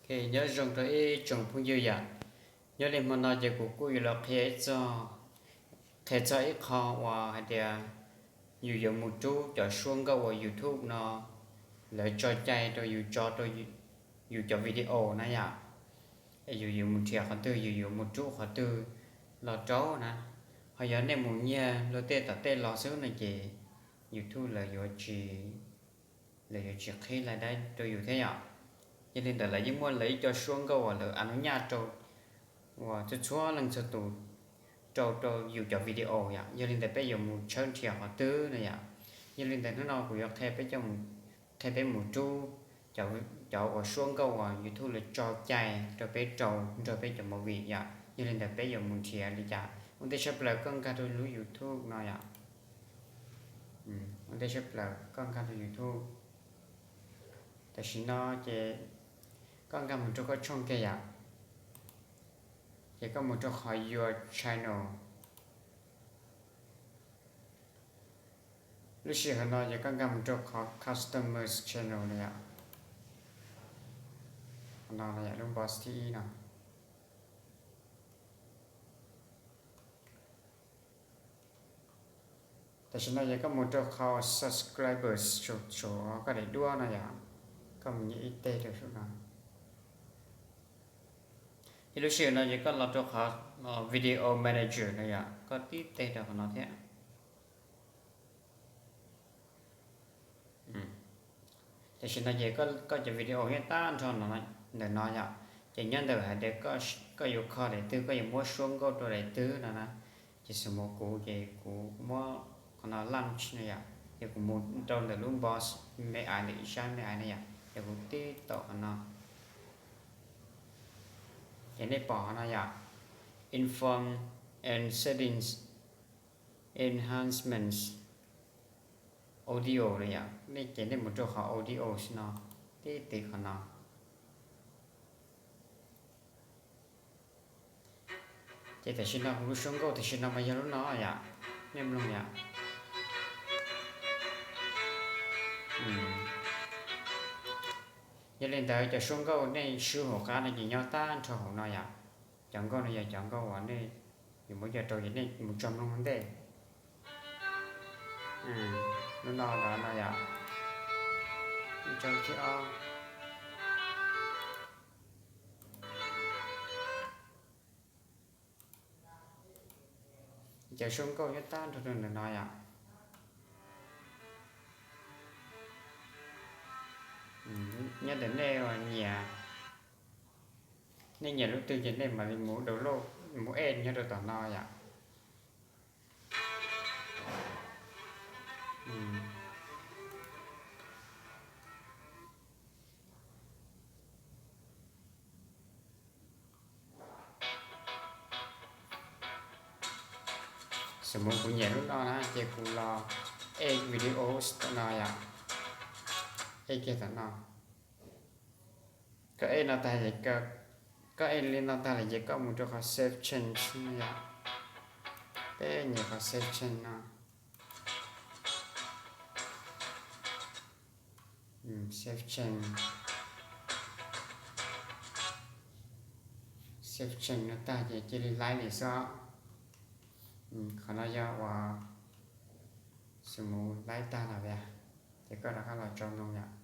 Ok, nyob zoo rau ib tsoom phooj ywg yom. Nyob li hmo no ces kuv kuj yuav los qhia ib txog, qhia txog ib qho uas hais tias yus yuav mus rub cov suab nkauj uas YouTube no lawv tso cai rau yus tso rau yus cov video na yom. Es yus yuav mus nrhiav qhov twg, yus yuav mus rub qhov twg los rau na. Ho yog nej mus nyiag luag tej tom tej los xwb no ces YouTube lawv yuav tsis, lawv yuav tsis qhib lais dai rau yus thiab yom. Yog li ntawd lawv yeej muaj lawv ib co suab nkauj uas lawv a nub nyaj rau uas txhua txhua leej txhua tus rau rau yus cov video yom. Yog li ntawd peb yuav mus tshawb nrhiav qhov twg no yom. Yog li ntawd hnub no kuv yuav qhia peb cov, qhia peb mus rub cov uas suab nkauj uas YouTube lawv tso cai rau peb rau nrog peb cov movie yom. Yog li ntawd peb yuav mus nrhiav li cas. Ua ntej tshaj plaws koj nkag rau lub YouTube no yom. Ua ntej tshaj plaws koj nkag rau YouTube. Tam sim no ces koj nkag mus rau koj tshooj kiag yom. Ces koj mus rau qhov your channel. Lub sij hawm no ces koj nkag mus rau qhov customers channel no yom. Qhov no yom, lub box thib ib no. Tam sim no ces koj mus rau qhov subscribers saum koj daim duab no yom. Koj mus nyem ib teg rau saum no. Ces lub sij hawm no ces koj los rau qhov video manager no yom, koj tib teg rau qhov no thiab. Tam sim no ces koj cov video nyob tag nrho ntawm no yom. Ces nyob ntawm hais tias koj yuav kho daim twg, koj yuav muab suab nkauj rau daim twg no na. Ces xws mus kuv ces kuv muab qhov no launch no yom, ces kuv mus rau ntawm lub box me ais, ntawm ib sab me ais no yom, ces kuv tib taum qhov no. Ces nej pom qhov no yom, inform and settings, enhancements, audio no yom. Nej ces nej mus rau qhov audio no, tib teg qhov no. Ces tam sim no kuv lub suab nkauj tam sim no mas yog lub no yom, nej mloog yom. Yog li ntawd cov suab nkauj nej swb hauv qab no ces nyob tag nrho hauv no yom. Cov nkauj no yog cov nkauj uas nej yuav muab coj rau ces nej mus tso mloog ua ntej. Lub no no yom, ib tsob thib ob. Cov suab nkauj nyob tag nrho rau ntawm no yom. Nyob ntawm nej uas nyiam, nej nyiam lub twg ces nej mam li mus download, mus add nyob rau tom no yom. Xws mus kuv nyiam lub no na ces kuv los add videos tom no yom. Add kiag tom no. Koj add no tag, koj add li no tag lawm ces koj mus rau qhov save change no yom. Peb nyem qhov save change no. Save change. Save change no tag ces cia li laib li xwb. Qhov no yog uas xws mus laib tag lawm, ces koj rov qab los tso mloog yom.